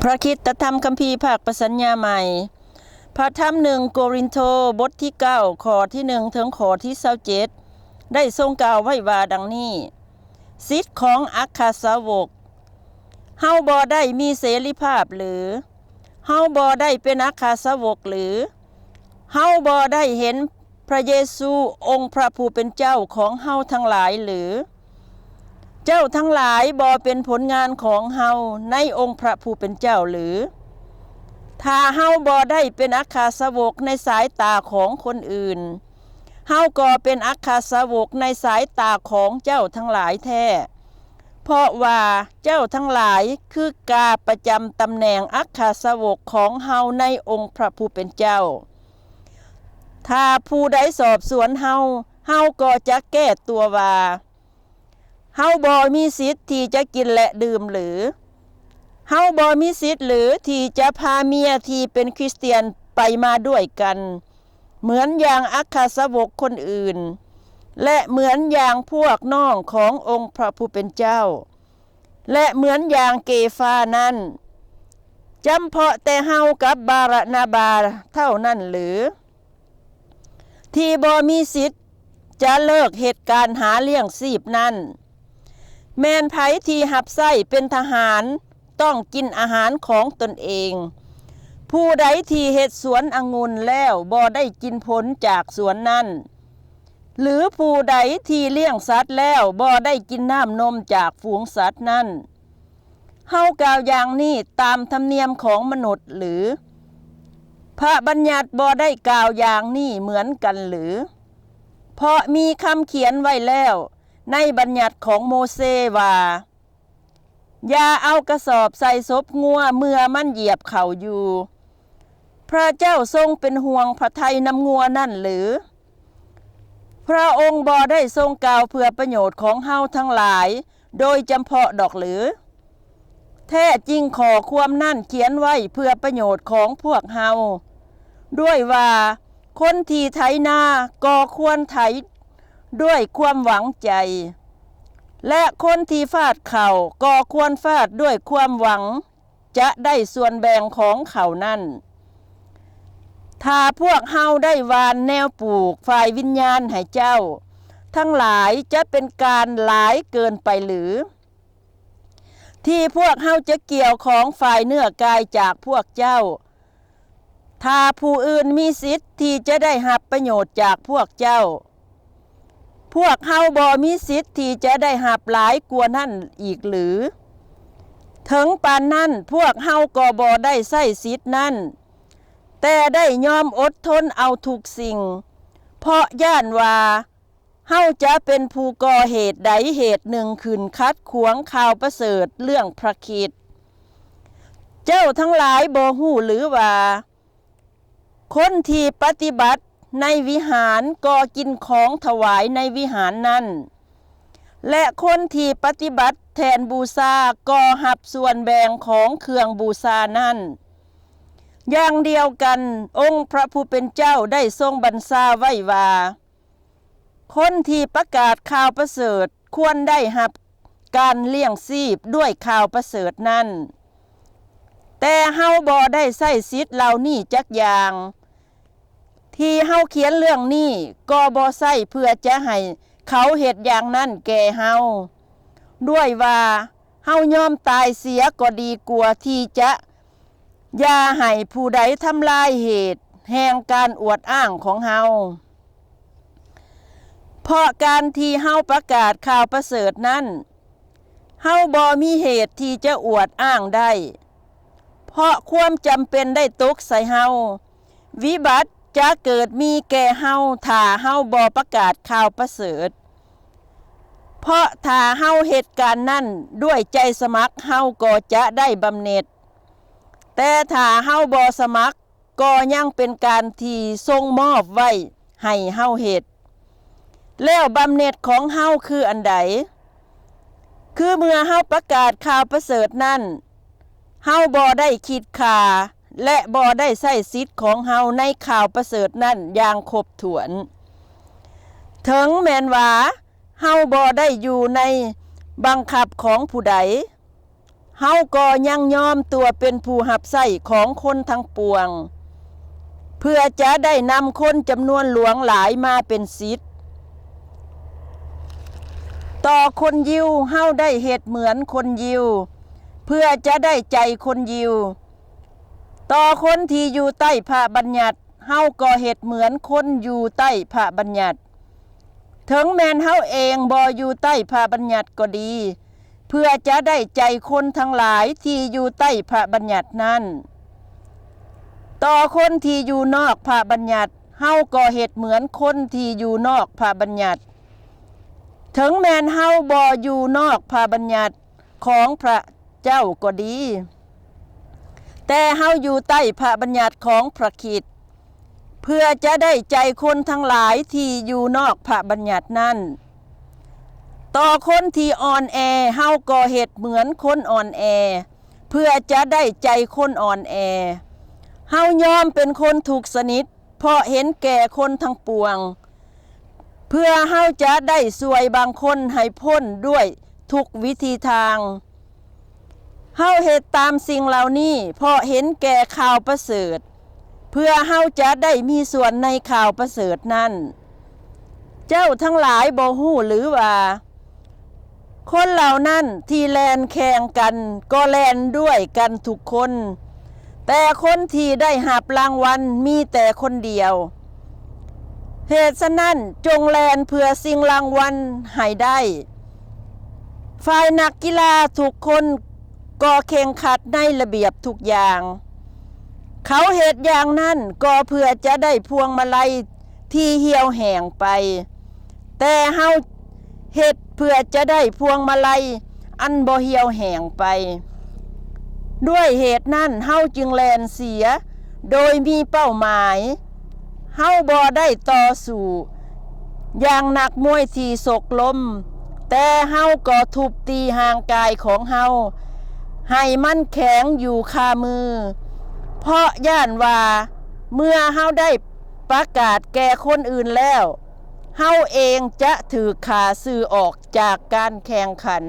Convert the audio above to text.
ພະຄຣິສຕະທຳຄຳພີພາກປະສັນຍາໃໝ່ ພະທຳໜຶ່ງໂກລິນໂທ ບົດທີເກົ້າ ຂໍ້ທີໜຶ່ງເຖິງຂໍ້ທີຊາວເຈັດ ໄດ້ຊົງກ່າວໄວ້ວ່າດັ່ງນີ້, ສິດຂອງອັກຄະສາວົກ, ເຮົາບໍ່ໄດ້ມີເສລີພາບຫຼື? ເຮົາບໍ່ໄດ້ເປັນອັກຄະສາວົກຫຼື? ເຮົາບໍ່ໄດ້ເຫັນ ພະເຢຊູ ອົງພະຜູ້ເປັນເຈົ້າຂອງເຮົາທັງຫຼາຍຫຼື? ເຈົ້າທັງຫຼາຍບໍ່ເປັນຜົນງານຂອງເຮົາໃນອົງພະຜູ້ເປັນເຈົ້າຫຼື? ຖ້າເຮົາບໍ່ໄດ້ເປັນອັກຄະສາວົກໃນສາຍຕາຂອງຄົນອື່ນ, ເຮົາກໍເປັນອັກຄະສາວົກໃນສາຍຕາຂອງເຈົ້າທັງຫຼາຍແທ້, ເພາະວ່າເຈົ້າທັງຫຼາຍຄືກາປະຈຳຕຳແໜ່ງອັກຄະສາວົກຂອງເຮົາໃນອົງພະຜູ້ເປັນເຈົ້າ. ຖ້າຜູ້ໃດສອບສວນເຮົາ, ເຮົາກໍຈະແກ້ຕົວວ່າ, ເຮົາບໍ່ມີສິດທີ່ຈະກິນ ແລະ ດື່ມຫຼື? ເຮົາບໍ່ມີສິດຫຼືທີ່ຈະພາເມຍທີ່ເປັນຄຣິສຕຽນໄປມາດ້ວຍກັນ, ເໝືອນຢ່າງອັກຄະສາວົກຄົນອື່ນ, ແລະ ເໝືອນຢ່າງພວກນ້ອງຂອງອົງພະຜູ້ເປັນເຈົ້າ, ແລະ ເໝືອນຢ່າງເກຟານັ້ນ? ຈຳເພາະແຕ່ເຮົາກັບບາຣະນາບາເທົ່ານັ້ນຫຼື? ທີ່ບໍ່ມີສິດຈະເລີກເຮັດການຫາລ້ຽງຊີບນັ້ນ? ແມ່ນໃຜທີ່ຮັບໃຊ້ເປັນທະຫານຕ້ອງກິນອາຫານຂອງຕົນເອງ. ຜູ້ໃດທີ່ເຮັດສວນອະງຸ່ນແລ້ວບໍ່ໄດ້ກິນຜົນຈາກສວນນັ້ນ? ຫຼືຜູ້ໃດທີ່ລ້ຽງສັດແລ້ວບໍ່ໄດ້ກິນນ້ຳນົມຈາກຝູງສັດນັ້ນ? ເຮົາກ່າວຢ່າງນີ້ຕາມທຳນຽມຂອງມະນຸດຫຼື? ພະບັນຍັດບໍ່ໄດ້ກ່າວຢ່າງນີ້ເໝືອນກັນຫຼື? ເພາະມີຄຳຂຽນໄວ້ແລ້ວໃນບັນຍັດຂອງໂມເຊວ່າ, ຢ່າເອົາກະສອບໃສ່ສົບງົວເມື່ອມັນຢຽບເຂົ້າຢູ່. ພະເຈົ້າຊົງເປັນຫ່ວງພະໄທນຳງົວນັ້ນຫຼື? ພະອົງບໍ່ໄດ້ຊົງກ່າວເພື່ອປະໂຫຍດຂອງເຮົາທັງຫຼາຍໂດຍຈຳເພາະດອກຫຼື? ແທ້ຈິງຂໍ້ຄວາມນັ້ນຂຽນໄວ້ເພື່ອປະໂຫຍດຂອງພວກເຮົາ, ດ້ວຍວ່າ, ຄົນທີ່ໄຖນາກໍຄວນໄຖດ້ວຍຄວາມຫວັງໃຈ, ແລະ ຄົນທີ່ຟາດເຂົ້າກໍຄວນຟາດດ້ວຍຄວາມຫວັງ ຈະໄດ້ສ່ວນແບ່ງຂອງເຂົານັ້ນ. ຖ້າພວກເຮົາໄດ້ຫວ່ານແນວປູກຝ່າຍວິນຍານໃຫ້ເຈົ້າທັງຫຼາຍ ຈະເປັນການຫຼາຍເກີນໄປຫຼື? ທີ່ພວກເຮົາຈະກ່ຽວຂອງຝ່າຍເນື້ອກາຍຈາກພວກເຈົ້າ, ຖ້າຜູ້ອື່ນມີສິດທີ່ຈະໄດ້ຮັບປະໂຫຍດຈາກພວກເຈົ້າ, ພວກເຮົາບໍ່ມີສິດທີ່ຈະໄດ້ຮັບຫຼາຍກວ່ານັ້ນອີກຫຼື? ເຖິງປານນັ້ນ, ພວກເຮົາກໍບໍ່ໄດ້ໃຊ້ສິດນັ້ນ, ແຕ່ໄດ້ຍອມອົດທົນເອົາທຸກສິ່ງ, ເພາະຢ້ານວ່າເຮົາຈະເປັນຜູ້ກໍ່ເຫດໃດເຫດໜຶ່ງຂຶ້ນຂັດຂວາງຂ່າວປະເສີດເລື່ອງພະຄຣິດ. ເຈົ້າທັງຫຼາຍບໍ່ຮູ້ຫຼືວ່າ, ຄົນທີ່ປະຕິບັດໃນວິຫານກໍກິນຂອງຖວາຍໃນວິຫານນັ້ນ, ແລະ ຄົນທີ່ປະຕິບັດແທ່ນບູຊາກໍຮັບສ່ວນແບ່ງຂອງເຄື່ອງບູຊານັ້ນ. ຢ່າງດຽວກັນ, ອົງພະຜູ້ເປັນເຈົ້າໄດ້ຊົງບັນຊາໄວ້ວ່າ, ຄົນທີ່ປະກາດຂ່າວປະເສີດຄວນໄດ້ຮັບການລ້ຽງຊີບດ້ວຍຂ່າວປະເສີດນັ້ນ. ແຕ່ເຮົາບໍ່ໄດ້ໃຊ້ສິດເຫຼົ່ານີ້ຈັກຢ່າງ. ທີ່ເຮົາຂຽນເລື່ອງນີ້ກໍບໍ່ໃຊ່ເພື່ອຈະໃຫ້ເຂົາເຮັດຢ່າງນັ້ນແກ່ເຮົາ, ດ້ວຍວ່າເຮົາຍອມຕາຍເສຍກໍດີກວ່າທີ່ຈະ ຢ່າໃຫ້ຜູ້ໃດທຳລາຍເຫດແຫ່ງການອວດອ້າງຂອງເຮົາ. ເພາະການທີ່ເຮົາປະກາດຂ່າວປະເສີດນັ້ນ, ເຮົາບໍ່ມີເຫດທີ່ຈະອວດອ້າງໄດ້, ເພາະຄວາມຈຳເປັນໄດ້ຕົກໃສ່ເຮົາ. ວິບັດຈະເກີດມີແກ່ເຮົາ ຖ້າເຮົາບໍ່ປະກາດຂ່າວປະເສີດ. ເພາະຖ້າເຮົາເຮັດການນັ້ນດ້ວຍໃຈສະໝັກ, ເຮົາກໍຈະໄດ້ບຳເໜັດ. ແຕ່ຖ້າເຮົາບໍ່ສະໝັກ, ກໍຍັງເປັນການທີ່ຊົງມອບໄວ້ໃຫ້ເຮົາເຮັດ. ແລ້ວບຳເໜັດຂອງເຮົາຄືອັນໃດ? ຄືເມື່ອເຮົາປະກາດຂ່າວປະເສີດນັ້ນ, ເຮົາບໍ່ໄດ້ຄິດຂ້າ ແລະ ບໍ່ໄດ້ໃຊ້ສິດຂອງເຮົາໃນຂ່າວປະເສີດນັ້ນຢ່າງຄົບຖ້ວນ. ເຖິງແມ່ນວ່າເຮົາບໍ່ໄດ້ຢູ່ໃນບັງຄັບຂອງຜູ້ໃດ, ເຮົາກໍຍັງຍອມຕົວເປັນຜູ້ຮັບໃຊ້ຂອງຄົນທັງປວງ, ເພື່ອຈະໄດ້ນຳຄົນຈຳນວນຫຼວງຫຼາຍມາເປັນສິດຕໍ່ຄົນຢິວ. ເຮົາໄດ້ເຮັດເໝືອນຄົນຢິວ ເພື່ອຈະໄດ້ໃຈຄົນຢິວ. ຕໍ່ຄົນທີ່ຢູ່ໃຕ້ພະບັນຍັດ, ເຮົາກໍເຮັດເໝືອນຄົນຢູ່ໃຕ້ພະບັນຍັດ, ເຖິງແມ່ນເຮົາເອງບໍ່ຢູ່ໃຕ້ພະບັນຍັດກໍດີ, ເພື່ອຈະໄດ້ໃຈຄົນທັງຫຼາຍທີ່ຢູ່ໃຕ້ພະບັນຍັດນັ້ນ. ຕໍ່ຄົນທີ່ຢູ່ນອກພະບັນຍັດ, ເຮົາກໍເຮັດເໝືອນຄົນທີ່ຢູ່ນອກພະບັນຍັດ, ເຖິງແມ່ນເຮົາບໍ່ຢູ່ນອກພະບັນຍັດຂອງພະເຈົ້າກໍດີ, ແຕ່ເຮົາຢູ່ໃຕ້ພະບັນຍັດຂອງພະຄຣິດ, ເພື່ອຈະໄດ້ໃຈຄົນທັງຫຼາຍທີ່ຢູ່ນອກພະບັນຍັດນັ້ນ. ຕໍ່ຄົນທີ່ອ່ອນແອ, ເຮົາກໍເຮັດເໝືອນຄົນອ່ອນແອ, ເພື່ອຈະໄດ້ໃຈຄົນອ່ອນແອ. ເຮົາຍອມເປັນຄົນທຸກຊະນິດ, ເພາະເຫັນແກ່ຄົນທັງປວງ, ເພື່ອເຮົາຈະໄດ້ຊ່ວຍບາງຄົນໃຫ້ພົ້ນດ້ວຍທຸກວິທີທາງ. ເຮົາເຮັດຕາມສິ່ງເຫຼົ່ານີ້ ເພາະເຫັນແກ່ຂ່າວປະເສີດ, ເພື່ອເຮົາຈະໄດ້ມີສ່ວນໃນຂ່າວປະເສີດນັ້ນ. ເຈົ້າທັງຫຼາຍບໍ່ຮູ້ຫຼືວ່າ, ຄົນເຫຼົ່ານັ້ນທີ່ແລ່ນແຂ່ງກັນກໍແລ່ນດ້ວຍກັນທຸກຄົນ, ແຕ່ຄົນທີ່ໄດ້ຮັບລາງວັນມີແຕ່ຄົນດຽວ. ເຫດສະນັ້ນ, ຈົ່ງແລ່ນເພື່ອສິ່ງລາງວັນໃຫ້ໄດ້. ຝ່າຍນັກກິລາທຸກຄົນກໍເຄັ່ງຄັດໃນລະບຽບທຸກຢ່າງ. ເຂົາເຮັດຢ່າງນັ້ນກໍເພື່ອຈະໄດ້ພວງມາໄລທີ່ຫ່ຽວແຫ້ງໄປ, ແຕ່ເຮົາເຮັດເພື່ອຈະໄດ້ພວງມາໄລອັນບໍ່ຫ່ຽວແຫ້ງໄປ. ດ້ວຍເຫດນັ້ນເຮົາຈຶ່ງແລ່ນເສຍໂດຍມີເປົ້າໝາຍ. ເຮົາບໍ່ໄດ້ຕໍ່ສູ້ຢ່າງນັກມວຍທີ່ສົກລົມ, ແຕ່ເຮົາກໍທຸບຕີຮ່າງກາຍຂອງເຮົາໃຫ້ມັນແຂງຢູ່ຄາມື, ເພາະຢ້ານວ່າເມື່ອເຮົາໄດ້ປະກາດແກ່ຄົນອື່ນແລ້ວ, ເຮົາເອງຈະຖືກຂ້າຊື່ອອກຈາກການແຂ່ງຂັນ.